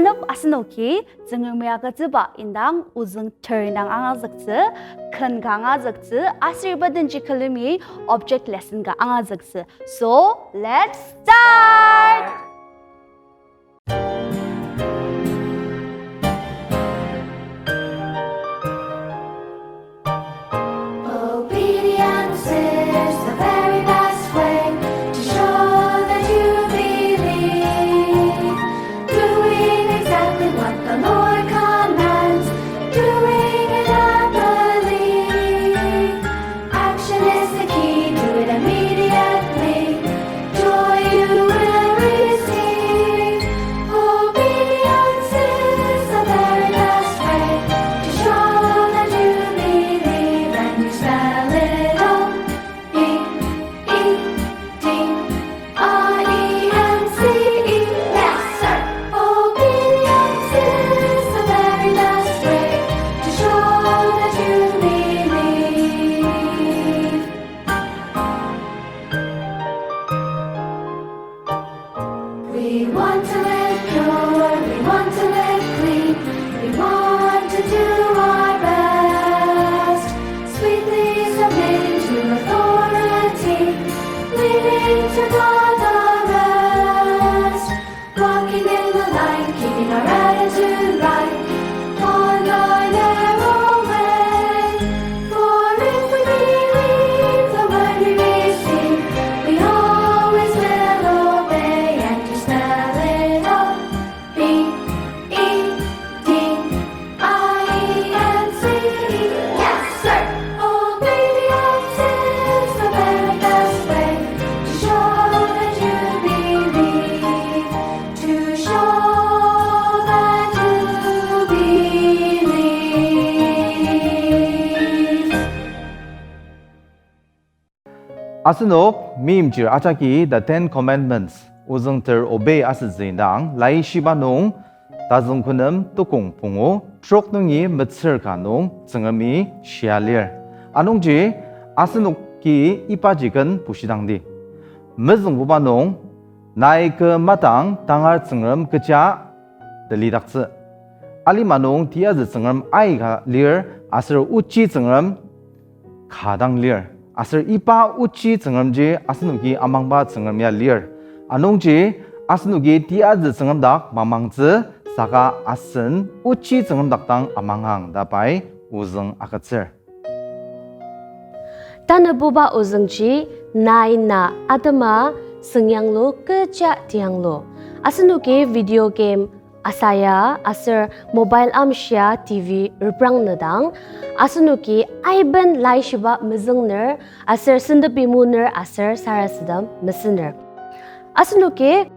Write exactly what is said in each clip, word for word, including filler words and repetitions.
Nüp asenoki Tsüngremi agütsüba indang ozüng ter indang angazüktsü, ken ka angazüktsü, aser iba denji külemi object lesson ka angazüktsü. So, let's start! Obedience is the very best way to show that you believe. Doing exactly what the Lord commands, doing it happily. Action is the key, do it immediately. Joy you will receive. Obedience is the very best way to show that you believe, and you spell it O B E D I E N C E. Yes, sir. Obedience is the very best way to show that you believe. We want to live pure, we want to live clean, we want to do our best. Sweetly submitting to authority, leading to God the rest. Walking in the light, keeping our attitude right on the narrow way. For if we believe the word we receive, we always will obey. And you spell it O B E D I E N C E. Yes, sir. Obedience is the very best way to show that you believe. To show that you believe. Asenok meimchir ajaki The Ten Commandments, ozüng ter obey asütsü indang, Laishiba nung, tazüng künem tukong pungu, trok nungi metsür ka nung Tsüngremi shia lir. Anungji, asenoki ibaji ken bushidangdi. Mezüngbuba nung, nai kü matang tangar tsüngrem kecha telidaktsü. Alima nung tiyazü tsüngrem aika lir, aser ochi tsüngrem ka dang lir. Aser iba ochi tsüngremji asenoki amangba tsüngrem ya lir. Anungji asenoki tiyazü tsüngrem dak mamangtsü, saka asen ochi tsüngrem dak dang amangang ta pai ozüng agütsür. Tanübuba ozüngji nai na atema süngyanglu kecha tianglu. Asenoki video game asaya aser mobile amshia T V reprang nedang, asenoki aiben laishiba mezüngner aser sentepi muner aser sarasadem mesüner. Asenoki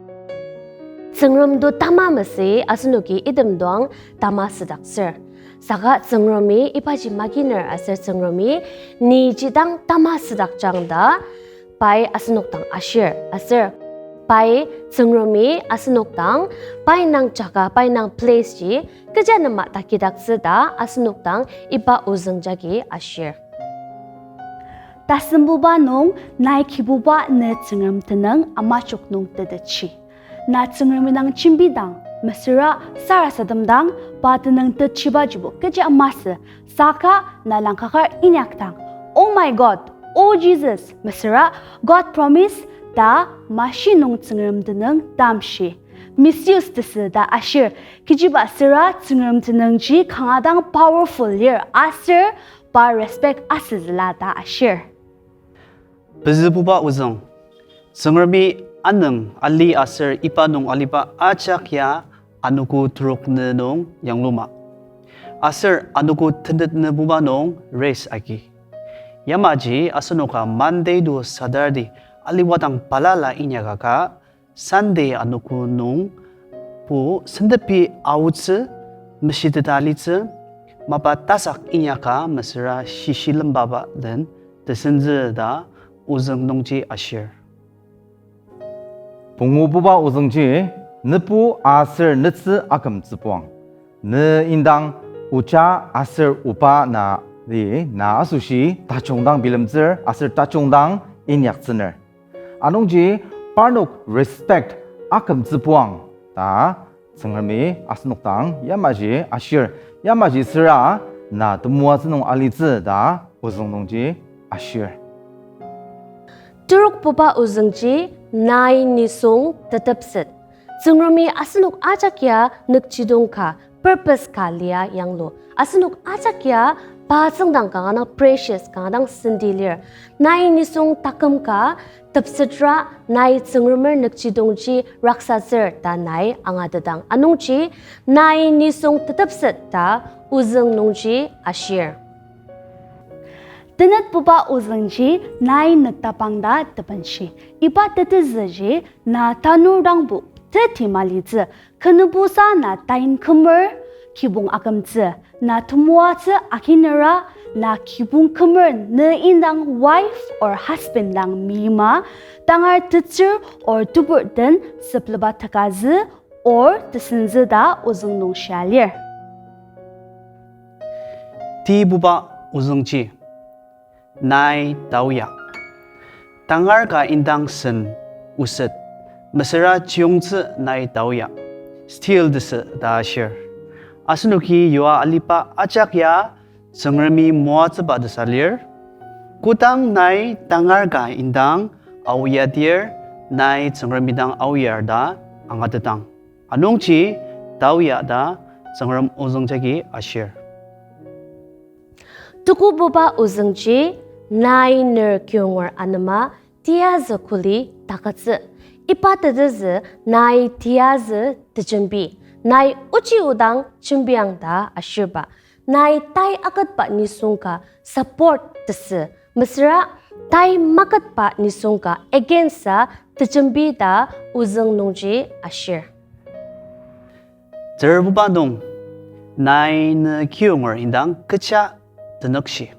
Tsüngrem do tama masü, asenoki item doang tama südaktsür. Saka Tsüngremi ibaji maginer aser Tsüngremi ni jidang tama südakjang ta pai asenok dang ashir. Aser pai Tsüngremi asenok dang pai nang jaka, pai nang place ji kecha nema takidaktsü ta asenok dang iba ozüng jagi ashir. Tasembuba nung nai Kibuba ne Tsüngrem tenüng amajok nung tetetshi. Na Tsüngremi dang jembidang, mesüra sarasadem dang pa tenüng tettshibajibo kecha masü, saka na langkakar inyakdang, Oh my God, Oh Jesus, mesüra God promise ta mashi nung Tsüngrem tenüng tamshi. Misuse tesü ta ashir, kechiba süra Tsüngrem tenüngji kanga dang powerful lir aser pa respect asüzüla ta ashir. Pezübuba ozüng, Tsüngremi anüng ali aser iba nung aliba ajak ya anogo trok nü nung yangluma. Aser anogo tenet nübuba nung rest agi. Yamaji asenoka Monday to Saturday aliwadang balala inyakaka, Sunday anogo nung bo sentepi aotsü, meshiteta alitsü, mapa tasak inyaka mesüra shishi lembaba den tesentsü ta ozüng nungji ashir. Pungububa ozüngji, nebu aser netsü akümtsübuang. Ne indang oja aser oba na li na asoshi tajung dang bilemtsür aser tajung dang inyaktsüner. Anungji parnok respect akümtsübuang ta Tsüngremi asenok dang yamaji ashir, yamaji süra na temoatsü nung alitsü ta ozüng nungji ashir. Terokbuba ozüngji nai nisung tetepset. Tsüngremi asenok ajak ya nükjidong ka, purpose ka lia yanglu. Asenok ajak ya pa tsüngdang kanga dang precious, kanga dang senti lir. Nai nisung taküm ka tepsetra nai Tsüngremer nükjidongji raksatsür ta nai angatetang. Anungji nai nisung tetepset ta ozüng nungji ashir. Tenetbuba ozüngji nai nüktapang ta tebenshi. Iba tetezüji na tanur dangbo teti malitsü, khenübusa na tain kümer kibong akümtsü, na temoatsü akinera, na kibong kümer ne indang wife or husband dang mima, tangar tetsür or tebur den süpleba tekazü or tesenzü ta ozüng nung shia lir. Tibuba ozüngji nai taoya. Tangar ka indang sen, oset, mesüra chiyongtsü nai taoya, steal tesü ta ashir. Asenoki yua aliba ajak ya Tsüngremi moatsüba tesa lir. Kodang nai tangar ka indang aoyadir, nai Tsüngremi dang aoyar ta angatetang. Anungji taoya ta Tsüngrem ozüng jagi ashir. Tukububa ozüngji nai ner kiyonger anema tiyazü kuli takütsü. Iba tetezü nai tiyazü tejembi, nai ochi odang jembiang ta ashirba. Nai tai aketba nisung ka support tesü, mesüra tai maketba nisung ka against a tejembi ta ozüng nungji ashir. Terbuba nung, nai ne kiyonger indang kecha tenükshi.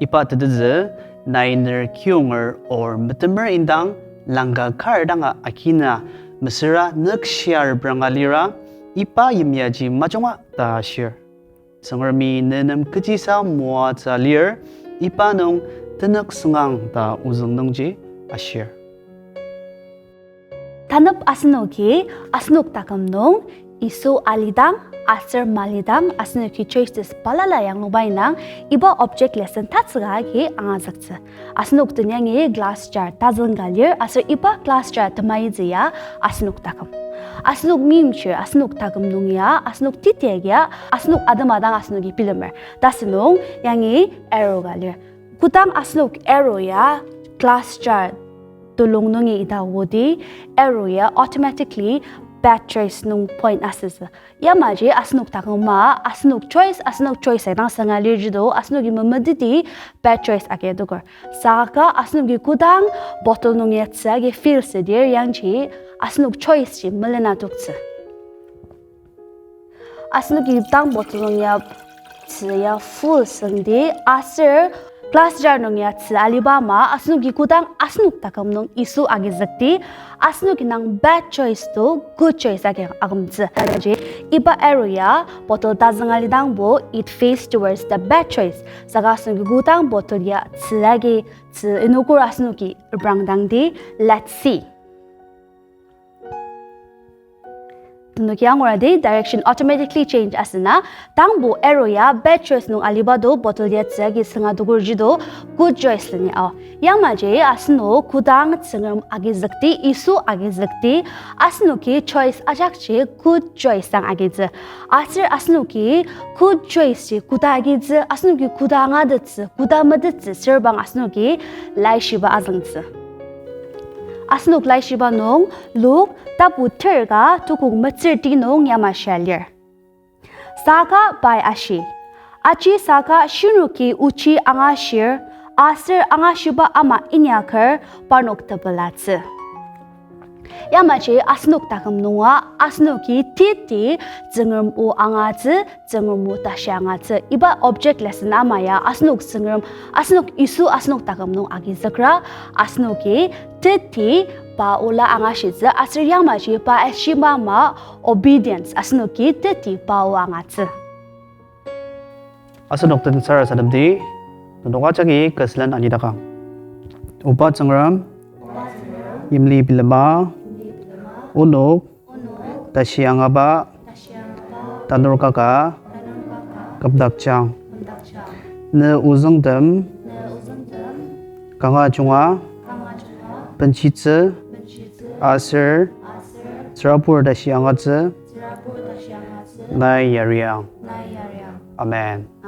Iba tetezü, nai ner kiyonger or metemer indang langka kar danga akina mesüra nükshia repranga lira, iba yimyaji majunga ta ashir. Tsüngremi ne nem kechisa moatsü lir, iba nung tenük süngang ta ozüng nungji ashir. Tanep asenoki asenok taküm nung Yisu alidang aser malidang asenoki choices balala yangluba indang iba object lesson tatsüka agi angazüktsü. Asenok tenyangi glass jar tazüng ka lir, aser iba glass jar temaitsü ya asenok taküm. Asenok meimchir asenok taküm nung ya, asenok titiak ya, asenok atema dang asenoki bilemer. Tasünung yangi arrow ka lir. Kodang asenok arrow ya glass jar telung nungi ita odi, arrow ya automatically bad choice nung point asütsü. Yamaji asenok taküma, asenok choice, asenok choice aidang sanga lirjido, asenoki memeteti bad choice agi adoker. Saka asenoki kodang bottle nung ya tzü agi fill südir yangji, asenok choice ji melena toktsü. Asenoki tang bottle nung ya tzü ya full süngdi, aser glass jar nung ya tzü aliba ama, asenoki kodang asenok taküm nung Yisu agizükdi, asenoki nang bad choice to good choice agi akümtsü. Aji, iba arrow ya bottle tazüng alidangbo, it face towards the bad choice. Saka asenoki kodang bottle ya tzü agi, tzü inokur asenoki reprangdangdi, let's see. Tenoki anguradi direction automatically change asüna, tangbo arrow ya bad choice nung aliba do bottle ya tzü agi sünga dokurji do good choice leni ao. Yamaji asenok kodang Tsüngrem agizükdi, Yisu agizükdi, asenoki choice ajakji good choice dang agitsü. Aser asenoki good choice ji koda agitsü, asenoki koda angatettsü, koda metettsü, serbang asenoki laishiba azüngtsü. Asenok laishiba nung Luk tapu ter ka tukong metsür ti nung yamashia lir. Saka pai ashi, aji saka shinoki ochi angashir, aser angashiba ama inyaker parnok tepelatsü. Yamaji asenok taküm nunga asenoki teti Tsüngrem o angatsü, Tsüngrem o tashi angatsü. Iba object lesson ama ya asenok Tsüngrem, asenok Yisu asenok taküm nung agizükra, asenoki teti pa ola angashitsü, aser yamaji pa ashiba ama obedience, asenoki teti pa o angatsü. Asenok den sarasademdi, nenok ajaki kü sülen anidakang. Oba Tsüngrem, yimli bilema, onok, tashi angaba tanur kaka kümdakjang. Ne ozüngtem kanga junga benshitsü aser tsürabur tashi angatsü nai yariang. Amen.